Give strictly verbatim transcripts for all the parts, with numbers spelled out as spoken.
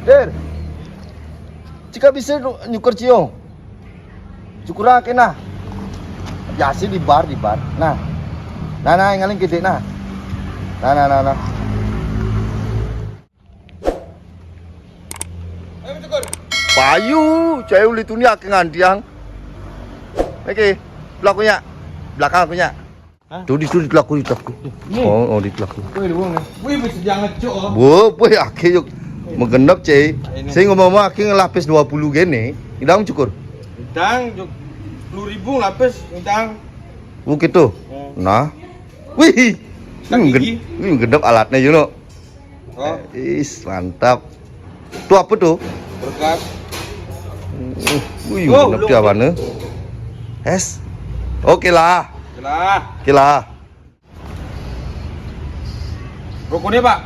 Der. Cika bisa nu-, nyukur cio. Cukurang aké nah. Biasa di bar, di bar. Nah. Nah, nah, ngaling gede nah. Nah, nah, nah, nah. Payu, cai uli tuni aké ngandiang. Oke, belakangnya. Belakang akunya. Hah? Tuh di tuh di telaku di telaku. Nih. Oh, oh di telaku. Wih, lu nih. Wih, bisa jangan cok. Bu, bu aké yuk. Menggenep, cai. Ini. Saya ngomong sama aké ngelapis dua puluh gene. Idang cukur. Idang, sepuluh ribu lapis, idang. Bu gitu. Hmm. Nah. Wih. Ini gen-, ini genep alatnya, you know. Oh. Is, mantap. Tuh apa tuh? Berkas. Uh, wih, oh, genep belum. Dia mana? Es. Oke lah. Oke lah. Oke lah. Rokoknya, Pak.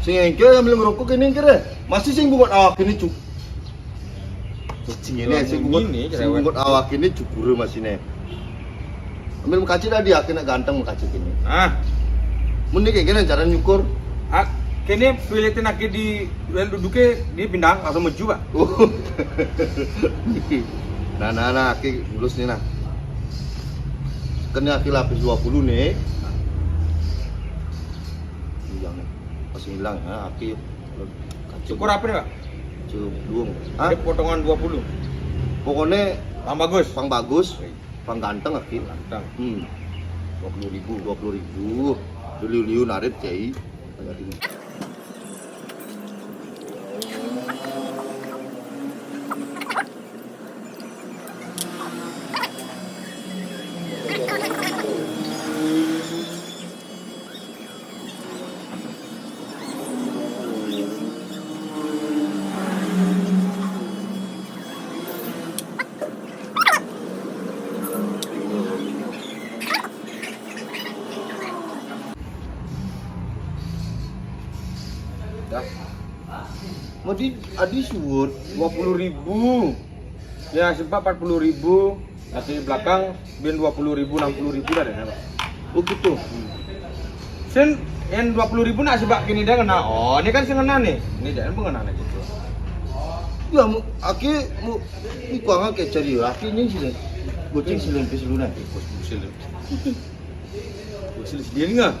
Sing engke yang belum rokok ini kira. Masih sing bungut awak ini, Cuk. Cacing ini, sing bungut, sing bungut awak ini cukur masih nih. Ambil makaci tadi, akhirnya ganteng makaci ini. Ah. Mun ini kayak gini cara nyukur. Ah, kene pilihin aké di yang duduknya dia pindah langsung maju, Pak. Oh. Nah, nah, nah, aké mulus nih nah. Kena aké lapis dua puluh nih. Hilang nih. Pas hilang ya, aké cukur apa nih, Pak? Cukur luung. Hah? Ini potongan dua puluh. Pokoknya pang bagus. Pang bagus. Pang ganteng, aké. Ganteng. Hmm. Dua puluh ribu. Dua puluh ribu. Liu-liu narit, cai. Dah. Mau di adi suwur dua puluh ribu. Ya, sempat empat puluh ribu. Nanti belakang bin dua puluh ribu, enam puluh ribu lah deh, Pak. Oh gitu. Sen yang dua puluh ribu nak sebab kini dia kena. Oh, ini kan sing kena nih. Ini dia pun kena nih gitu. Ya, mu, aki mu, ini kuangan kayak cari aki ini sih. Goceng sih lempis lu nanti. Goceng sih lempis. Goceng sih dia nggak?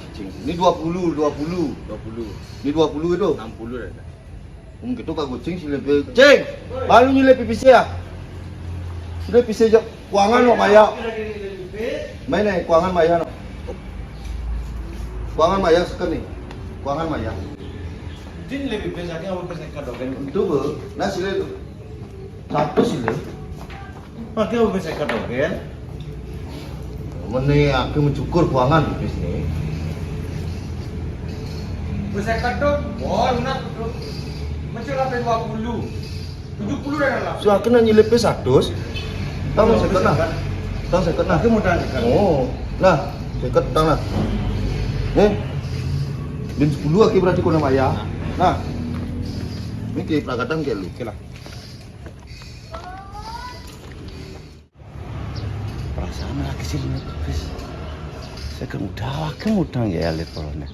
Ini dua puluh, dua puluh. Dua puluh. Ini dua puluh itu. Enam puluh ada. Hmm, gitu kak goceng sih lempis. Ceng, baru nyilip pipis ya. Sudah pipis aja. Kuangan mau maya. Main nih, kuangan maya no. Kuangan maya seker nih. Kuangan maya. Jin lebih besarnya apa besar kadogen? Itu be, nah sih satu sih. Pakai apa besar kadogen? Mene aku mencukur kuangan pipis nih. Besar kadog, bor, nak, mencul sampai dua puluh. Tujuh puluh dah dalam. So, aku nak nyilip seratus. Tang seket nah. Tang seket nah. Aku mau tang seket. Oh, nah, seket tang nah. Nih, bin sepuluh aki berarti kau nak bayar. Nah, ini ke peragatan ke lu. Oke lah. Perasaan lagi sih, Mas. Saya kan udah, aku utang ya, lihat polanya.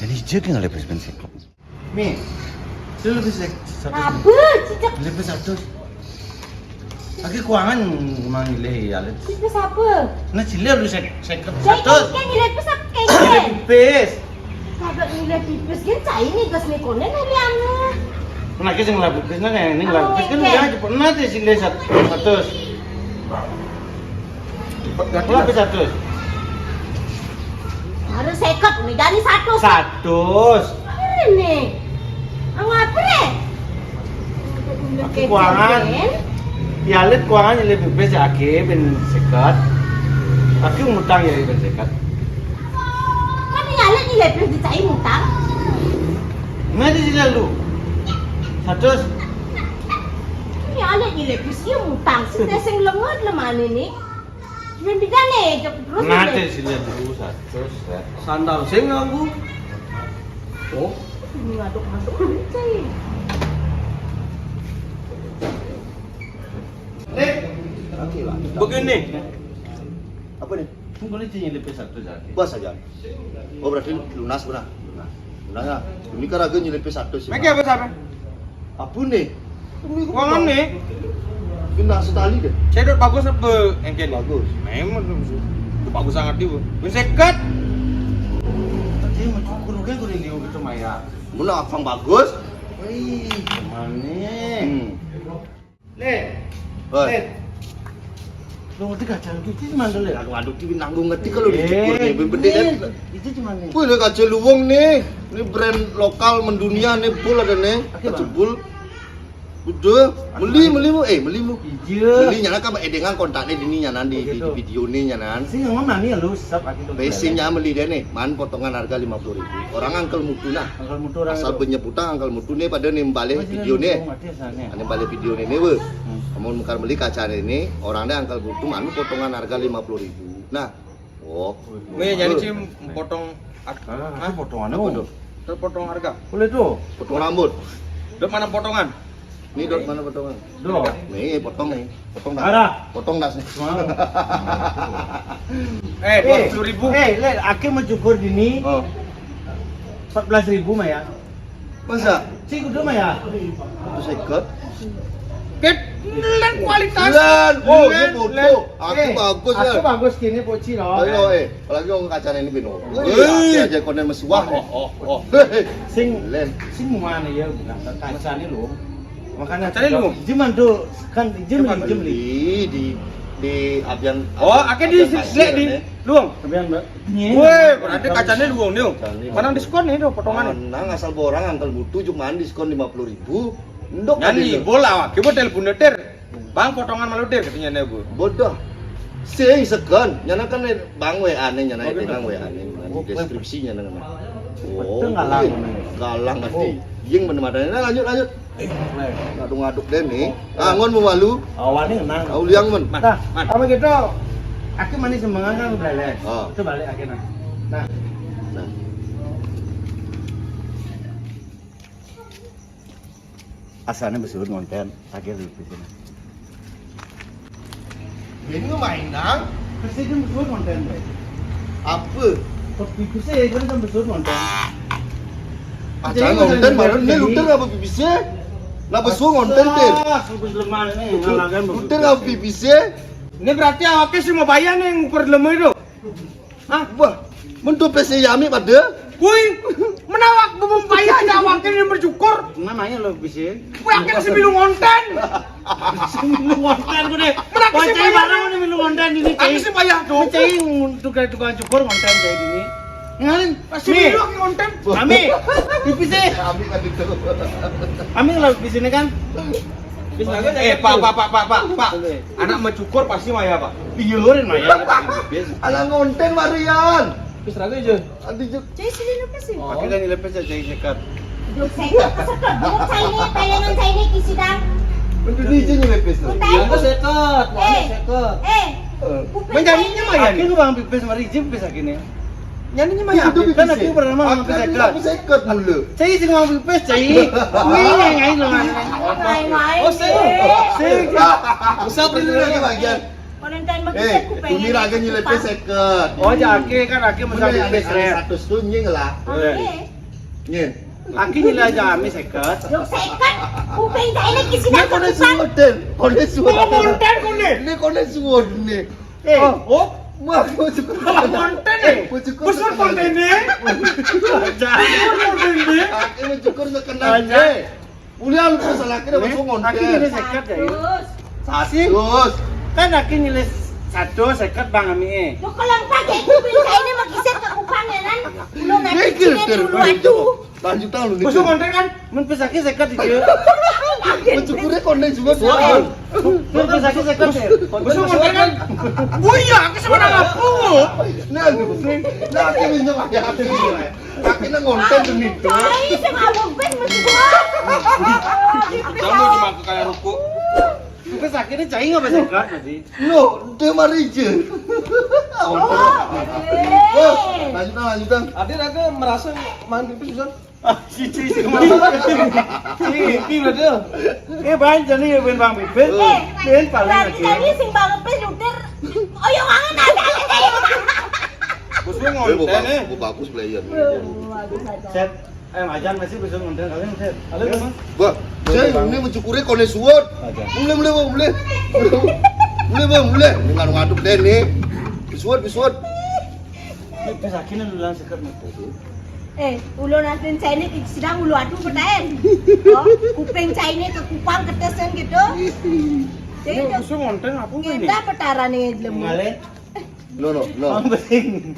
Jadi, dia kan lebih sebentar. Mi, dia lebih sek-, satu. Apa, cicak? Lebih satu. Lagi kuangan mang ilih ya, Lid. Pipis apa? Nah, cilir lu sek-, seket. Saya satu. Kan, kan ilih pipis apa kayak gini? Pipis. Kagak ilih pipis gini, cai nih gas nih konen ilih anu. Nah, ki sing lah pipis nah, yang ini lah pipis kan. Oke. Udah cepet nanti sih ilih sat-, satu. Cepet ganti. Berapa satu? Harus seket, nih, jadi satu. Satu. Ini. Ang apa, Re? Aki kuangan. Ya, Lid kuangan ilih pipis ya, aki bin seket. Aki ngutang ya bin seket. Kan ya, Lid ilih pipis dicai ngutang. Nah, di sini lu. Satu. Ya, Lid ilih pipis ya ngutang. Sing lenget lemah ini. Cuman bidane, cok terus. Nanti sini dulu satu set. Sandal sing nganggu. Oh, ini ngaduk-ngaduk aja. Nih, oke lah. Begini. Apa nih? Tunggu nih, sini lebih satu jadi. Puas aja. Oh, berarti lunas, benar? Lunas. Nah, ya, ini kan raga nyelipis satu sih. Mengke apa sampe? Apa nih? Ini kan uang nih. Kena setali deh. Cedok bagus apa? Engke nih. Bagus. Memang tuh. Itu bagus sangat dia. Wis seket. Tadi mencukur kan kudu dia gitu, Maya. Mula abang bagus. Wih, mana? Hmm. Le. Hoi. Le. Lu ngerti gak jalan kiki cuman le. Aduh, aduh, dia nanggung ngerti kalau dicukur nih, bendek kan. Itu cuman nih. Wih, ini kaca luwung nih. Ini brand lokal mendunia nih, bul ada nih. Oke, kaca Bang. Bul. Udah, meli, meli mu, eh, meli mu. Iya. Meli nyana kan edengan kontaknya di ini nyanan di, di, di video nih nyanan. Sing ngomong nani lu sesap aku tuh. Besingnya meli deh nih, man potongan harga lima puluh ribu. Orang angkel mutu nah. Angkel mutu orang. Asal penyebutan angkel mutu nih pada nih balik video nih. Ane balik video ini nih, weh. Hmm. Kamu mekar beli kaca ini, orangnya angkel butuh manu potongan harga lima puluh ribu. Nah, oh. Nih, jadi cim potong ak-, hah? Potongan apa tuh? Terpotong harga. Boleh tuh. Potong rambut. Dot mana potongan? Nih, dot mana potongan? Dot. Nih, potong nih. Potong dah. Arah. Potong dah sih. Eh, dua puluh ribu. Eh, le, ake mencukur dini. Oh. Empat belas ribu mah ya. Masa? Sing kudu mah ya. Satu seket. Ket, len kualitas. Len, oh, ini foto. Aku bagus ya. Aku bagus gini poci loh. Ayo, eh, apalagi orang kacanya ini bino. Wih, aja konen mesuah. Oh, oh, oh. Sing len. Sing mana ya, bukan kacanya lo. Makanya kacanya lo. Jiman tuh kan jim di jim di di abian. Oh, akhirnya di, di, di luang. Abian, Mbak. Woi, berarti kacanya luang nih. Mana diskon nih tuh potongan? Nang asal borang angkel butuh cuma diskon lima puluh ribu. Ndok nyanyi bola, coba telepon deter. Bang, potongan malu der katanya nih, Bu. Bodoh. Sing second, nyana kan bang W A nih, nyana itu bang W A nih. Di deskripsinya nih. Oh, galang. Galang pasti. Jing bener matanya. Nah, lanjut, lanjut. Ngaduk-ngaduk deh nih. Angon mau malu. Awane nang. Kau liang men. Nah, sama gitu. Aku manis semangat kan balik. Oh. Itu balik akhirnya. Nah. Nah. Asalnya besurut ngonten, akhir di sini. Ini main dang. Pasti kan besurut ngonten, Bray. Apa? Kok pipis ya, kan besurut ngonten. Acara ngonten, baru ini luter apa pipisnya? Lah besurut ngonten, Ter. Luter apa pipisnya? Ini berarti awaknya sih mau bayar nih, ngukur lemah itu. Hah? Wah, mentu P C Yami pada. Woi, menawak bebum paya aja awaknya ini bersyukur. Namanya lo bisin. Woi, akhirnya si milu ngonten. Si milu ngonten gue deh. Menawak si payah barang ini milu ngonten ini, cai. Aku si payah tuh. Cai tukang tukang cukur ngonten cai ini. Ngalin pasti milu ngonten. Kami. Pipis sih. Kami kan itu. Kami kalau di sini kan. Eh, Pak, Pak, Pak, Pak, Pak, Pak. Anak mencukur pasti maya, Pak. Iya, Rin, maya. Anak ngonten, Marian. Terus ragu aja. Adi juk. Cai sini apa sih? Pakai kan dilepes aja, cai sekat. Juk sekat, sekat. Juk cai ini, tayangan cai ini kisi dang. Mentu di sini lepes tuh. Yang sekat, yang sekat. Eh, eh. Menjadinya maya. Aku bang pipis mari jim pis akhirnya. Nyaninya mah ya, kan aku pernah mah sampai seket. Sampai seket mulu. Cai sing mau pipis, cai. Ini yang lain loh. Main-main. Oh, sing. Sing. Usah beli dulu lagi bagian. Orang time bagi saya kuping. Ini raga nyilai pis seket. Oh, ya, ake kan ake mau sampai pipis seratus tuh nying lah. Oke. Nying. Aki nyilai aja ami seket. Yo seket. Kuping saya ini kisi. Ini kone suwon den. Kone suwon. Kone suwon nih. Eh, oh, wah, aku juga. Konten eh. Aku juga. Besar konten eh. Besar konten eh. Aku juga terkenal eh. Udah lu salah kira masuk konten. Aku ini seket ya. Terus. Satu. Kan aku nilai satu seket bang ami eh. Lo kalau pakai kuping saya ini mau kiset ke kupang ya kan? Lo nggak kiset dulu aduh. Lanjut tahun ini. Masuk konten kan? Mun pisake seket iki. Mencukurnya konten juga suara. Mun pisake seket ya. Masuk konten kan? Oh iya, aku sama nang apa? Nah, lu. Nah, aku minjem aja aku. Akhirnya ngonten demi itu. Cai sing abang pes mencukur. Kamu cuma ke kayak ruko. Terus akhirnya cai nggak bisa kan tadi? No, dia mari je. Oh, lanjutan, lanjutan. Ada raga merasa main pipis susah. Ah, si cuy si kemana? Si ini berarti. Eh, banyak nih ya ben bang pipis. Eh, ben paling berarti aja. Tadi sing bang pipis lutir. Oh, yang mana ada aja. Bos lu ngonten eh. Bagus player. Waduh, aduh, aduh. Set. Eh, majan masih bisa ngonten kali ngonten. Halo, Bang. Wah, saya ini mencukuri kone suwot. Mulai, mulai, Bang, mulai. Mulai, Bang, mulai. Ini ngaduk-ngaduk deh nih. Suwot, suwot. Ini sakitnya dulu langsung sekat nih. Eh, ulun asin Chinese sedang ulu atu petaen. Oh, kuping Chinese ke kupang ketesan gitu. Ini bisa ngonten apa ini? Kita petara nih jelemu. Ngale. No, no, no. Ambing.